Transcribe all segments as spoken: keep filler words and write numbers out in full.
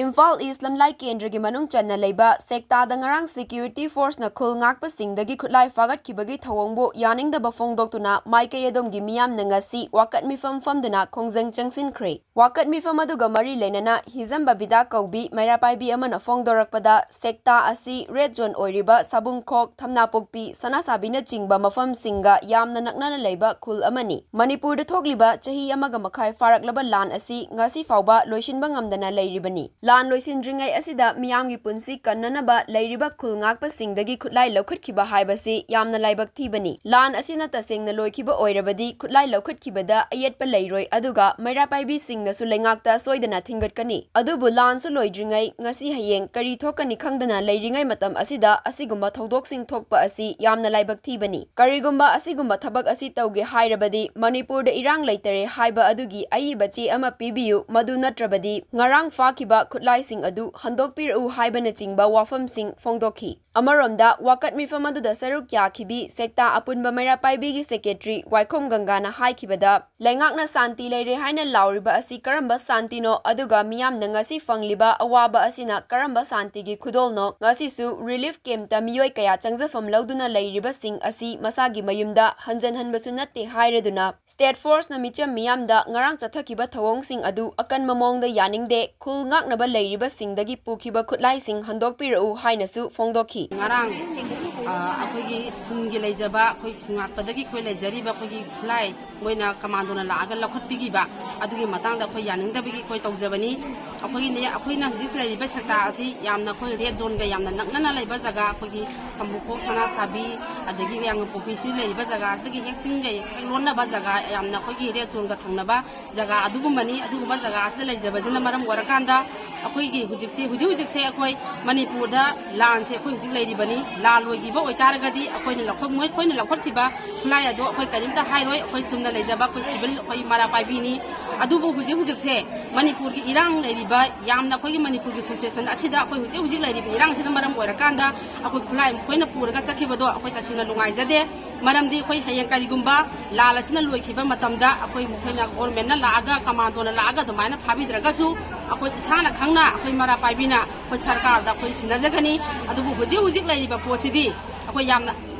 ꯏꯝꯐꯥꯜ ꯏꯁ ꯂꯝꯂꯥꯏ ꯀꯦꯟꯗ꯭ꯔꯒꯤ ꯃꯅꯨꯡ ꯆꯟꯅ ꯂꯩꯕ ꯁꯦꯛꯇꯥꯗ ꯉꯔꯥꯡ ꯁꯦꯀ꯭ꯌꯨꯔꯤꯇꯤ ꯐꯣꯔꯁꯅ ꯈꯨꯜ ꯉꯥꯛꯄꯁꯤꯡꯗꯒꯤ ꯈꯨꯠꯂꯥꯏ ꯐꯥꯒꯠꯈꯤꯕꯒꯤ ꯊꯧꯑꯣꯡꯕꯨ ꯌꯥꯅꯤꯡꯗꯕ ꯐꯣꯡꯗꯣꯛꯇꯨꯅ ꯃꯥꯏꯀꯩ ꯑꯗꯣꯝꯒꯤ ꯃꯤꯌꯥꯝꯅ ꯉꯁꯤ ꯋꯥꯀꯠ ꯃꯤꯐꯝ ꯐꯝꯗꯨꯅ ꯈꯣꯡꯖꯪ ꯆꯪꯁꯤꯟꯈ꯭ꯔꯦ꯫ ꯋꯥꯀꯠ ꯃꯤꯐꯝ ꯑꯗꯨꯒ ꯃꯔꯤ ꯂꯩꯅꯅ ꯍꯤꯖꯝ ꯕꯕꯤꯇꯥ ꯀꯧꯕꯤ ꯃꯩꯔꯥ ꯄꯥꯏꯕꯤ ꯑꯃꯅ ꯐꯣꯡꯗꯣꯔꯛꯄꯗ, ꯁꯦꯛꯇꯥ ꯑꯁꯤ ꯔꯦꯗ ꯖꯣꯟ ꯑꯣꯏꯔꯤꯕ ꯁꯥꯕꯨꯡꯈꯣꯛ, ꯊꯝꯅꯥꯄꯣꯛꯄꯤ, ꯁꯅꯥꯁꯥꯕꯤꯅꯆꯤꯡꯕ ꯃꯐꯝꯁꯤꯡꯒ ꯌꯥꯝꯅ ꯅꯛꯅꯅ ꯂꯩꯕ ꯈꯨꯜ ꯑꯃꯅꯤ꯫ ꯃꯅꯤꯄꯨꯔꯗ ꯊꯣꯛꯂꯤꯕ ꯆꯍꯤ ꯑꯃꯒ ꯃꯈꯥꯏ ꯐꯥꯔꯛꯂꯕ ꯂꯥꯟ ꯑꯁꯤ ꯉꯁꯤ ꯐꯥꯎꯕ ꯂꯣꯏꯁꯤꯟꯕ ꯉꯝꯗꯅ ꯂꯩꯔꯤꯕꯅꯤ꯫ ꯂꯥꯟ ꯂꯣꯏꯁꯤꯟꯗ꯭ꯔꯤꯉꯩ ꯑꯁꯤꯗ ꯃꯤꯌꯥꯝꯒꯤ ꯄꯨꯟꯁꯤ ꯀꯟꯅꯅꯕ ꯂꯩꯔꯤꯕ ꯈꯨꯜ ꯉꯥꯛꯄꯁꯤꯡꯗꯒꯤ ꯈꯨꯠꯂꯥꯏ ꯂꯧꯈꯠꯈꯤꯕ ꯍꯥꯏꯕꯁꯤ ꯌꯥꯝꯅ ꯂꯥꯏꯕꯛ ꯊꯤꯕꯅꯤ꯫ ꯂꯥꯟ ꯑꯁꯤꯅ ꯇꯁꯦꯡꯅ ꯂꯣꯏꯈꯤꯕ ꯑꯣꯏꯔꯕꯗꯤ, ꯈꯨꯠꯂꯥꯏ ꯂꯧꯈꯠꯈꯤꯕꯗ ꯑꯌꯦꯠꯄ ꯂꯩꯔꯣꯏ, ꯑꯗꯨꯒ ꯃꯩꯔꯥ ꯄꯥꯏꯕꯤꯁꯤꯡꯅꯁꯨ ꯂꯩꯉꯥꯛꯇ ꯁꯣꯏꯗꯅ ꯊꯤꯡꯒꯠꯀꯅꯤ꯫ ꯑꯗꯨꯕꯨ ꯂꯥꯟꯁꯨ ꯂꯣꯏꯗ꯭ꯔꯤꯉꯩ, ꯉꯁꯤ ꯍꯌꯦꯡ ꯀꯔꯤ ꯊꯣꯛꯀꯅꯤ ꯈꯪꯗꯅ ꯂꯩꯔꯤꯉꯩ ꯃꯇꯝ ꯑꯁꯤꯗ ꯑꯁꯤꯒꯨꯝꯕ ꯊꯧꯗꯣꯛꯁꯤꯡ ꯊꯣꯛꯄ ꯑꯁꯤ ꯌꯥꯝꯅ ꯂꯥꯏꯕꯛ ꯊꯤꯕꯅꯤ꯫ ꯀꯔꯤꯒꯨꯝꯕ ꯑꯁꯤꯒꯨꯝꯕ ꯊꯕꯛ ꯑꯁꯤ ꯇꯧꯒꯦ ꯍꯥꯏꯔꯕꯗꯤ, ꯃꯅꯤꯄꯨꯔꯗ ꯏꯔꯥꯡ ꯂꯩꯇꯔꯦ ꯍꯥꯏꯕ ꯑꯗꯨꯒꯤ ꯑꯏꯕ ꯆꯦ ꯑꯃ ꯄꯤꯕꯤꯌꯨ, ꯃꯗꯨ ꯅꯠꯇ꯭ꯔꯕꯗꯤ ꯉꯔꯥꯡ ꯐꯥꯈꯤꯕ ꯈꯨꯠꯂꯥꯏꯁꯤꯡ ꯑꯗꯨ ꯍꯟꯗꯣꯛꯄꯤꯔꯛꯎ ꯍꯥꯏꯕꯅꯆꯤꯡꯕ ꯋꯥꯐꯝꯁꯤꯡ ꯐꯣꯡꯗꯣꯛꯈꯤ꯫ ꯑꯃꯔꯣꯝꯗ, ꯋꯥꯀꯠ ꯃꯤꯐꯝ ꯑꯗꯨꯗ ꯁꯔꯨꯛ ꯌꯥꯈꯤꯕꯤ ꯁꯦꯛꯇꯥ ꯑꯄꯨꯟꯕ ꯃꯩꯔꯥ ꯄꯥꯏꯕꯤꯒꯤ ꯁꯦꯀ꯭ꯔꯦꯇꯔꯤ ꯋꯥꯏꯈꯣꯝ ꯒꯪꯒꯥꯅ ꯍꯥꯏꯈꯤꯕꯗ, ꯂꯩꯉꯥꯛꯅ ꯁꯥꯟꯇꯤ ꯂꯩꯔꯦ ꯍꯥꯏꯅ ꯂꯥꯎꯔꯤꯕ ꯑꯁꯤ ꯀꯔꯝꯕ ꯁꯥꯟꯇꯤꯅꯣ, ꯑꯗꯨꯒ ꯃꯤꯌꯥꯝꯅ ꯉꯁꯤ ꯐꯪꯂꯤꯕ ꯑꯋꯥꯕ ꯑꯁꯤꯅ ꯀꯔꯝꯕ ꯁꯥꯟꯇꯤꯒꯤ ꯈꯨꯗꯣꯜꯅꯣ? ꯉꯁꯤꯁꯨ ꯔꯤꯂꯤꯐ ꯀꯦꯝꯞꯇ ꯃꯤꯑꯣꯏ ꯀꯌꯥ ꯆꯪꯖꯐꯝ ꯂꯧꯗꯨꯅ ꯂꯩꯔꯤꯕꯁꯤꯡ ꯑꯁꯤ ꯃꯁꯥꯒꯤ ꯃꯌꯨꯝꯗ ꯍꯟꯖꯟꯍꯟꯕꯁꯨ ꯅꯠꯇꯦ ꯍꯥꯏꯔꯗꯨꯅ, ꯁ꯭ꯇꯦꯠ ꯐꯣꯔꯁꯅ ꯃꯤꯆꯝ ꯃꯤꯌꯥꯝꯗ ꯉꯔꯥꯡ ꯆꯠꯊꯈꯤꯕ ꯊꯧꯑꯣꯡꯁꯤꯡ ꯑꯗꯨ ꯑꯀꯟꯕ ꯃꯑꯣꯡꯗ ꯌꯥꯅꯤꯡꯗꯦ, ꯈꯨꯜ ꯉꯥꯛꯅꯕ ꯂꯩꯔꯤꯕꯁꯤꯡꯗꯒꯤ ꯄꯨꯈꯤꯕ ꯈꯨꯠꯂꯥꯏꯁꯤꯡ ꯍꯟꯗꯣꯛꯄꯤꯔꯛꯎ ꯍꯥꯏꯅꯁꯨ ꯐꯣꯡꯗꯣꯛꯈꯤ꯫ ꯉꯔꯥꯡ, ꯑ, ꯑꯩꯈꯣꯏꯒꯤ ꯈꯨꯟꯒꯤ ꯂꯩꯖꯕ, ꯑꯩꯈꯣꯏ ꯈꯨꯟꯉꯥꯛꯄꯗꯒꯤ ꯑꯩꯈꯣꯏ ꯂꯩꯖꯔꯤꯕ ꯑꯩꯈꯣꯏꯒꯤ ꯈꯨꯠꯂꯥꯏ ꯃꯣꯏꯅ ꯀꯃꯥꯟꯗꯣꯅ ꯂꯥꯛꯑꯒ ꯂꯧꯈꯠꯄꯤꯈꯤꯕ, ꯑꯗꯨꯒꯤ ꯃꯇꯥꯡꯗ ꯑꯩꯈꯣꯏ ꯌꯥꯅꯤꯡꯗꯕꯒꯤ ꯑꯩꯈꯣꯏ ꯇꯧꯖꯕꯅꯤ꯫ ꯑꯩꯈꯣꯏꯒꯤꯅꯦ, ꯑꯩꯈꯣꯏꯅ ꯍꯧꯖꯤꯛ ꯂꯩꯔꯤꯕ ꯁꯦꯛꯇꯥ ꯑꯁꯤ ꯌꯥꯝꯅ ꯑꯩꯈꯣꯏ ꯔꯦꯗ ꯖꯣꯟꯒ ꯌꯥꯝꯅ ꯅꯛꯅꯅ ꯂꯩꯕ ꯖꯒꯥ, ꯑꯩꯈꯣꯏꯒꯤ ꯁꯝꯕꯨꯈꯣꯛ, ꯁꯅꯥꯁꯥꯕꯤ, ꯑꯗꯒꯤ ꯌꯥꯡꯉꯄꯣꯛꯄꯤꯁꯤ ꯂꯩꯔꯤꯕ ꯖꯒꯥꯁꯤꯗꯒꯤ ꯍꯦꯛ ꯆꯤꯡꯒ ꯍꯦꯛ ꯂꯣꯟꯅꯕ ꯖꯒꯥ, ꯌꯥꯝꯅ ꯑꯩꯈꯣꯏꯒꯤ ꯔꯦꯗ ꯖꯣꯟꯒ ꯊꯪꯅꯕ ꯖꯒꯥ ꯑꯗꯨꯒꯨꯝꯕꯅꯤ꯫ ꯑꯗꯨꯒꯨꯝꯕ ꯖꯒꯥ ꯑꯁꯤꯗ ꯂꯩꯖꯕꯁꯤꯅ ꯃꯔꯝ ꯑꯣꯏꯔꯀꯥꯟꯗ ꯑꯩꯈꯣꯏꯒꯤ ꯍꯧꯖꯤꯛꯁꯦ, ꯍꯧꯖꯤꯛ ꯍꯧꯖꯤꯛꯁꯦ ꯑꯩꯈꯣꯏ ꯃꯅꯤꯄꯨꯔꯗ ꯂꯥꯟꯁꯦ ꯑꯩꯈꯣꯏ ꯍꯧꯖꯤꯛ ꯂꯩꯔꯤꯕꯅꯤ꯫ ꯂꯥꯟ ꯂꯣꯏꯈꯤꯕ ꯑꯣꯏꯇꯥꯔꯒꯗꯤ ꯑꯩꯈꯣꯏꯅ ꯂꯧꯈꯠ-, ꯃꯣꯏ, ꯑꯩꯈꯣꯏꯅ ꯂꯧꯈꯠꯈꯤꯕ ꯈꯨꯠꯂꯥꯏ ꯑꯗꯣ ꯑꯩꯈꯣꯏ ꯀꯔꯤꯝꯇ ꯍꯥꯏꯔꯣꯏ꯫ ꯑꯩꯈꯣꯏ ꯆꯨꯝꯅ ꯂꯩꯖꯕ ꯑꯩꯈꯣꯏ ꯁꯤꯚꯤꯜ, ꯑꯩꯈꯣꯏ ꯃꯔꯥ ꯄꯥꯏꯕꯤꯅꯤ꯫ ꯑꯗꯨꯕꯨ ꯍꯧꯖꯤꯛ ꯍꯧꯖꯤꯛꯁꯦ ꯃꯅꯤꯄꯨꯔꯒꯤ ꯏꯔꯥꯡ ꯂꯩꯔꯤꯕ, ꯌꯥꯝꯅ ꯑꯩꯈꯣꯏꯒꯤ ꯃꯅꯤꯄꯨꯔꯒꯤ ꯁꯤꯆꯨꯋꯦꯁꯟ ꯑꯁꯤꯗ ꯑꯩꯈꯣꯏ ꯍꯧꯖꯤꯛ ꯍꯧꯖꯤꯛ ꯂꯩꯔꯤꯕ ꯏꯔꯥꯡꯁꯤꯅ ꯃꯔꯝ ꯑꯣꯏꯔꯀꯥꯟꯗ ꯑꯩꯈꯣꯏ ꯈꯨꯠꯂꯥꯏ ꯃꯈꯣꯏꯅ ꯄꯨꯔꯒ ꯆꯠꯈꯤꯕꯗꯣ ꯑꯩꯈꯣꯏ ꯇꯁꯦꯡꯅ ꯅꯨꯡꯉꯥꯏꯖꯗꯦ꯫ ꯃꯔꯝꯗꯤ ꯑꯩꯈꯣꯏ ꯍꯌꯦꯡ ꯀꯔꯤꯒꯨꯝꯕ ꯂꯥꯟ ꯑꯁꯤꯅ ꯂꯣꯏꯈꯤꯕ ꯃꯇꯝꯗ ꯑꯩꯈꯣꯏ ꯃꯈꯣꯏꯅ ꯒꯣꯔꯃꯦꯟꯅ ꯂꯥꯛꯑꯒ, ꯀꯃꯥꯟꯗꯣꯅ ꯂꯥꯛꯑꯒ ꯑꯗꯨꯃꯥꯏꯅ ꯐꯥꯕꯤꯗ꯭ꯔꯒꯁꯨ, ꯑꯩꯈꯣꯏ ꯏꯁꯥꯅ ꯈꯪꯅ ꯑꯩꯈꯣꯏ ꯃꯔꯥ ꯄꯥꯏꯕꯤꯅ ꯑꯩꯈꯣꯏ ꯁꯔꯀꯥꯔꯗ ꯑꯩꯈꯣꯏ ꯁꯤꯟꯅꯖꯒꯅꯤ꯫ ꯑꯗꯨꯕꯨ ꯍꯧꯖꯤꯛ ꯍꯧꯖꯤꯛ ꯂꯩꯔꯤꯕ ꯄꯣꯠꯁꯤꯗꯤ ꯑꯩꯈꯣꯏ ꯌꯥꯝꯅ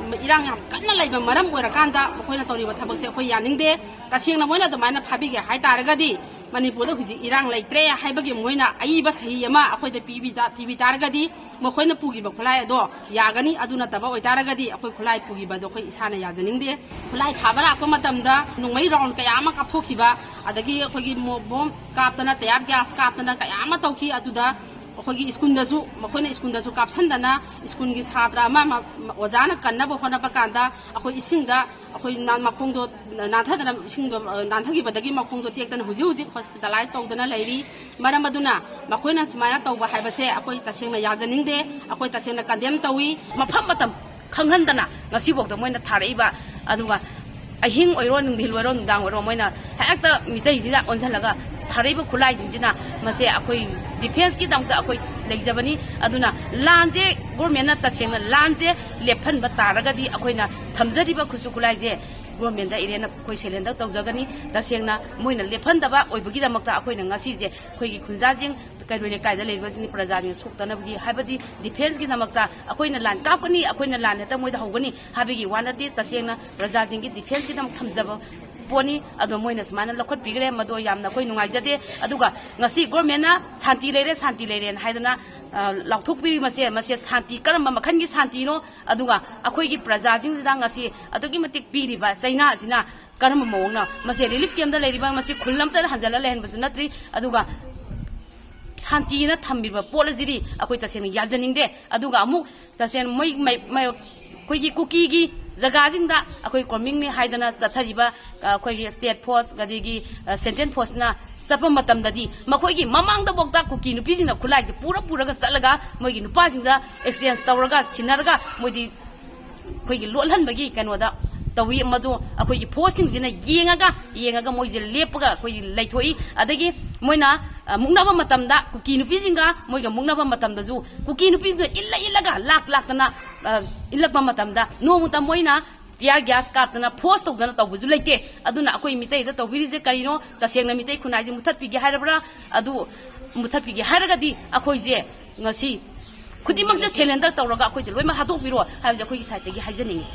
ꯏꯔꯥꯡ ꯌꯥꯝ ꯀꯟꯅ ꯂꯩꯕ ꯃꯔꯝ ꯑꯣꯏꯔꯀꯥꯟꯗ ꯃꯈꯣꯏꯅ ꯇꯧꯔꯤꯕ ꯊꯕꯛꯁꯦ ꯑꯩꯈꯣꯏ ꯌꯥꯅꯤꯡꯗꯦ꯫ ꯇꯁꯦꯡꯅ ꯃꯣꯏꯅ ꯑꯗꯨꯃꯥꯏꯅ ꯐꯥꯕꯤꯒꯦ ꯍꯥꯏ ꯇꯥꯔꯒꯗꯤ ꯃꯅꯤꯄꯨꯔꯗ ꯍꯧꯖꯤꯛ ꯏꯔꯥꯡ ꯂꯩꯇ꯭ꯔꯦ ꯍꯥꯏꯕꯒꯤ ꯃꯣꯏꯅ ꯑꯏꯕ ꯁꯍꯤ ꯑꯃ ꯑꯩꯈꯣꯏꯗ ꯄꯤꯕꯤ ꯇꯥ-, ꯄꯤꯕꯤ ꯇꯥꯔꯒꯗꯤ ꯃꯈꯣꯏꯅ ꯄꯨꯈꯤꯕ ꯈꯨꯠꯂꯥꯏ ꯑꯗꯣ ꯌꯥꯒꯅꯤ꯫ ꯑꯗꯨ ꯅꯠꯇꯕ ꯑꯣꯏꯇꯥꯔꯒꯗꯤ ꯑꯩꯈꯣꯏ ꯈꯨꯠꯂꯥꯏ ꯄꯨꯈꯤꯕꯗꯣ ꯑꯩꯈꯣꯏ ꯏꯁꯥꯅ ꯌꯥꯖꯅꯤꯡꯗꯦ꯫ ꯈꯨꯠꯂꯥꯏ ꯐꯥꯕ ꯂꯥꯛꯄ ꯃꯇꯝꯗ ꯅꯣꯡꯃꯩ ꯔꯥꯎꯟ ꯀꯌꯥ ꯑꯃ ꯀꯥꯞꯊꯣꯛꯈꯤꯕ, ꯑꯗꯒꯤ ꯑꯩꯈꯣꯏꯒꯤ ꯃꯣ-, ꯕꯣꯝ ꯀꯥꯞꯇꯅ, ꯇꯌꯥꯔ ꯒ꯭ꯌꯥꯁ ꯀꯥꯞꯇꯅ ꯀꯌꯥ ꯑꯃ ꯇꯧꯈꯤ꯫ ꯑꯗꯨꯗ ꯑꯩꯈꯣꯏꯒꯤ ꯁ꯭ꯀꯨꯜꯗꯁꯨ, ꯃꯈꯣꯏꯅ ꯁ꯭ꯀꯨꯜꯗꯁꯨ ꯀꯥꯞꯁꯟꯗꯅ ꯁ꯭ꯀꯨꯜꯒꯤ ꯁꯥꯇ꯭ꯔ ꯑꯃ, ꯑꯃ, ꯑꯣꯖꯥꯅ ꯀꯟꯅꯕ ꯍꯣꯠꯅꯕ ꯀꯥꯟꯗ ꯑꯩꯈꯣꯏ ꯏꯁꯤꯡꯗ ꯑꯩꯈꯣꯏ ꯅꯥꯟ-, ꯃꯈꯣꯡꯗꯣ ꯅꯥꯟꯊꯗꯅ, ꯏꯁꯤꯡꯗꯣ, ꯑ, ꯅꯥꯟꯊꯈꯤꯕꯗꯒꯤ ꯃꯈꯣꯡꯗꯣ ꯇꯦꯛꯇꯅ ꯍꯧꯖꯤꯛ ꯍꯧꯖꯤꯛ ꯍꯣꯁꯄꯤꯇꯥꯂꯥꯏꯁ ꯇꯧꯗꯅ ꯂꯩꯔꯤ꯫ ꯃꯔꯝ ꯑꯗꯨꯅ ꯃꯈꯣꯏꯅ ꯁꯨꯃꯥꯏꯅ ꯇꯧꯕ ꯍꯥꯏꯕꯁꯦ ꯑꯩꯈꯣꯏ ꯇꯁꯦꯡꯅ ꯌꯥꯖꯅꯤꯡꯗꯦ, ꯑꯩꯈꯣꯏ ꯇꯁꯦꯡꯅ ꯀꯟꯗꯦꯝ ꯇꯧꯏ꯫ ꯃꯐꯝ ꯃꯇꯝ ꯈꯪꯍꯟꯗꯅ ꯉꯁꯤꯐꯥꯎꯗ ꯃꯣꯏꯅ ꯊꯥꯔꯛꯏꯕ, ꯑꯗꯨꯒ ꯑꯍꯤꯡ ꯑꯣꯏꯔꯣ, ꯅꯨꯡꯊꯤꯜ ꯑꯣꯏꯔꯣ, ꯅꯨꯡꯗꯥꯡ ꯑꯣꯏꯔꯣ, ꯃꯣꯏꯅ ꯍꯦꯛꯇ ꯃꯤꯇꯩꯁꯤꯗ ꯑꯣꯟꯁꯤꯜꯂꯒ ꯊꯥꯔꯛꯏꯕ ꯈꯨꯠꯂꯥꯏꯁꯤꯡꯁꯤꯅ ꯃꯁꯦ ꯑꯩꯈꯣꯏ ꯗꯤꯐꯦꯟꯁꯀꯤꯗꯃꯛꯇ ꯑꯩꯈꯣꯏ ꯂꯩꯖꯕꯅꯤ꯫ ꯑꯗꯨꯅ ꯂꯥꯟꯁꯦ, ꯒꯣꯔꯃꯦꯟꯅ ꯇꯁꯦꯡꯅ ꯂꯥꯟꯁꯦ ꯂꯦꯞꯍꯟꯕ ꯇꯥꯔꯒꯗꯤ ꯑꯩꯈꯣꯏꯅ ꯊꯝꯖꯔꯤꯕ ꯈꯨꯠꯁꯨ ꯈꯨꯠꯂꯥꯏꯁꯦ ꯒꯣꯔꯃꯦꯟꯗ ꯏꯔꯦꯟꯅ ꯑꯩꯈꯣꯏ ꯁꯦꯂꯦꯟꯗꯔ ꯇꯧꯖꯒꯅꯤ꯫ ꯇꯁꯦꯡꯅ ꯃꯣꯏꯅ ꯂꯦꯞꯍꯟꯗꯕ ꯑꯣꯏꯕꯒꯤꯗꯃꯛꯇ ꯑꯩꯈꯣꯏꯅ ꯉꯁꯤꯁꯦ ꯑꯩꯈꯣꯏꯒꯤ ꯈꯨꯟꯖꯥꯁꯤꯡ ꯀꯩꯔꯣꯏ ꯂꯩꯀꯥꯏꯗ ꯂꯩꯔꯤꯕꯁꯤꯡ ꯄ꯭ꯔꯖꯥꯁꯤꯡ ꯁꯣꯛꯇꯅꯕꯒꯤ, ꯍꯥꯏꯕꯗꯤ ꯗꯤꯐꯦꯟꯁꯀꯤꯗꯃꯛꯇ ꯑꯩꯈꯣꯏꯅ ꯂꯥꯟ ꯀꯥꯞꯀꯅꯤ, ꯑꯩꯈꯣꯏꯅ ꯂꯥꯟ ꯍꯦꯛꯇ ꯃꯣꯏꯗ ꯍꯧꯒꯅꯤ ꯍꯥꯏꯕꯒꯤ ꯋꯥ ꯅꯠꯇꯦ꯫ ꯇꯁꯦꯡꯅ ꯄ꯭ꯔꯖꯥꯁꯤꯡꯒꯤ ꯗꯤꯐꯦꯟꯁꯀꯤꯗꯃꯛ ꯊꯝꯖꯕ ꯄꯣꯠꯅꯤ꯫ ꯑꯗꯣ ꯃꯣꯏꯅ ꯁꯨꯃꯥꯏꯅ ꯂꯧꯈꯠꯄꯤꯈ꯭ꯔꯦ, ꯃꯗꯣ ꯌꯥꯝꯅ ꯑꯩꯈꯣꯏ ꯅꯨꯡꯉꯥꯏꯖꯗꯦ꯫ ꯑꯗꯨꯒ ꯉꯁꯤ ꯒꯣꯔꯃꯦꯟꯅ ꯁꯥꯟꯇꯤ ꯂꯩꯔꯦ, ꯁꯥꯟꯇꯤ ꯂꯩꯔꯦꯅ ꯍꯥꯏꯗꯅ, ꯑ, ꯂꯥꯎꯊꯣꯛꯄꯤꯔꯤ꯫ ꯃꯁꯦ, ꯃꯁꯦ ꯁꯥꯟꯇꯤ ꯀꯔꯝꯕ ꯃꯈꯜꯒꯤ ꯁꯥꯟꯇꯤꯅꯣ? ꯑꯗꯨꯒ ꯑꯩꯈꯣꯏꯒꯤ ꯄ꯭ꯔꯖꯥꯁꯤꯡꯁꯤꯗ ꯉꯁꯤ ꯑꯗꯨꯛꯀꯤ ꯃꯇꯤꯛ ꯄꯤꯔꯤꯕ ꯆꯩꯅꯥ ꯑꯁꯤꯅ ꯀꯔꯝꯕ ꯃꯑꯣꯡꯅꯣ? ꯃꯁꯤ ꯔꯤꯂꯤꯐ ꯀꯦꯝꯞꯇ ꯂꯩꯔꯤꯕ, ꯃꯁꯤ ꯈꯨꯜ ꯑꯃꯠꯇꯗ ꯍꯟꯖꯤꯜꯂ ꯂꯩꯍꯟꯕꯁꯨ ꯅꯠꯇ꯭ꯔꯤ꯫ ꯑꯗꯨꯒ ꯁꯥꯟꯇꯤꯅ ꯊꯝꯕꯤꯕ ꯄꯣꯠ ꯑꯁꯤꯗꯤ ꯑꯩꯈꯣꯏ ꯇꯁꯦꯡꯅ ꯌꯥꯖꯅꯤꯡꯗꯦ꯫ ꯑꯗꯨꯒ ꯑꯃꯨꯛ ꯇꯁꯦꯡꯅ ꯃꯣꯏ, ꯃꯩ-, ꯃꯩ-, ꯑꯩꯈꯣꯏꯒꯤ ꯀꯨꯀꯤꯒꯤ ꯖꯒꯥꯁꯤꯡꯗ ꯑꯩꯈꯣꯏ ꯀꯣꯝꯕꯤꯡꯅꯤ ꯍꯥꯏꯗꯅ ꯆꯠꯊꯔꯤꯕ, ꯑ, ꯑꯩꯈꯣꯏꯒꯤ ꯁ꯭ꯇꯦꯠ ꯐꯣꯔꯁ ꯑꯗꯒꯤ, ꯑ, ꯁꯦꯟꯇ꯭ꯔꯦꯜ ꯐꯣꯔꯁꯅ ꯆꯠꯄ ꯃꯇꯝꯗꯗꯤ ꯃꯈꯣꯏꯒꯤ ꯃꯃꯥꯡꯗꯐꯥꯎꯗ ꯀꯨꯀꯤ ꯅꯨꯄꯤꯁꯤꯡꯅ ꯈꯨꯠꯂꯥꯏꯁꯦ ꯄꯨꯔ ꯄꯨꯔꯒ ꯆꯠꯂꯒ ꯃꯣꯏꯒꯤ ꯅꯨꯄꯥꯁꯤꯡꯗ ꯑꯦꯛꯁꯆꯦꯟꯖ ꯇꯧꯔꯒ ꯁꯤꯟꯅꯔꯒ ꯃꯣꯏꯗꯤ ꯑꯩꯈꯣꯏꯒꯤ ꯂꯣꯠꯍꯟꯕꯒꯤ ꯀꯩꯅꯣꯗ ꯇꯧꯏ꯫ ꯃꯗꯨ ꯑꯩꯈꯣꯏꯒꯤ ꯐꯣꯔꯁꯁꯤꯡꯁꯤꯅ ꯌꯦꯡꯉꯒ, ꯌꯦꯡꯉꯒ ꯃꯣꯏꯁꯦ ꯂꯦꯞꯄꯒ ꯑꯩꯈꯣꯏꯒꯤ ꯂꯩꯊꯣꯛꯏ꯫ ꯑꯗꯒꯤ ꯃꯣꯏꯅ, ꯑ, ꯃꯨꯛꯅꯕ ꯃꯇꯝꯗ, ꯀꯨꯀꯤ ꯅꯨꯄꯤꯁꯤꯡꯒ ꯃꯣꯏꯒ ꯃꯨꯛꯅꯕ ꯃꯇꯝꯗꯁꯨ ꯀꯨꯀꯤ ꯅꯨꯄꯤꯁꯤꯡꯗ ꯏꯜꯂ ꯏꯜꯂꯒ ꯂꯥꯛ ꯂꯥꯛꯇꯅ, ꯑ, ꯏꯜꯂꯛꯄ ꯃꯇꯝꯗ ꯅꯣꯡꯃꯇ ꯃꯣꯏꯅ ꯇꯤꯌꯥꯔ ꯒ꯭ꯌꯥꯁ ꯀꯥꯞꯇꯅ ꯐꯣꯔꯁ ꯇꯧꯗꯅ ꯇꯧꯕꯁꯨ ꯂꯩꯇꯦ꯫ ꯑꯗꯨꯅ ꯑꯩꯈꯣꯏ ꯃꯤꯇꯩꯗ ꯇꯧꯕꯤꯔꯤꯁꯦ ꯀꯔꯤꯅꯣ? ꯇꯁꯦꯡꯅ ꯃꯤꯇꯩ ꯈꯨꯟꯅꯥꯏꯁꯦ ꯃꯨꯊꯠꯄꯤꯒꯦ ꯍꯥꯏꯔꯕ꯭ꯔꯥ? ꯑꯗꯨ ꯃꯨꯊꯠꯄꯤꯒꯦ ꯍꯥꯏꯔꯒꯗꯤ ꯑꯩꯈꯣꯏꯁꯦ ꯉꯁꯤ ꯈꯨꯗꯤꯡꯃꯛꯁꯦ ꯁꯦꯂꯦꯟꯗꯔ ꯇꯧꯔꯒ ꯑꯩꯈꯣꯏꯁꯦ ꯂꯣꯏꯅꯃꯛ ꯍꯥꯠꯇꯣꯛꯄꯤꯔꯣ ꯍꯥꯏꯕꯁꯦ ꯑꯩꯈꯣꯏꯒꯤ ꯁꯥꯏꯠꯇꯒꯤ ꯍꯥꯏꯖꯅꯤꯡꯉꯤ꯫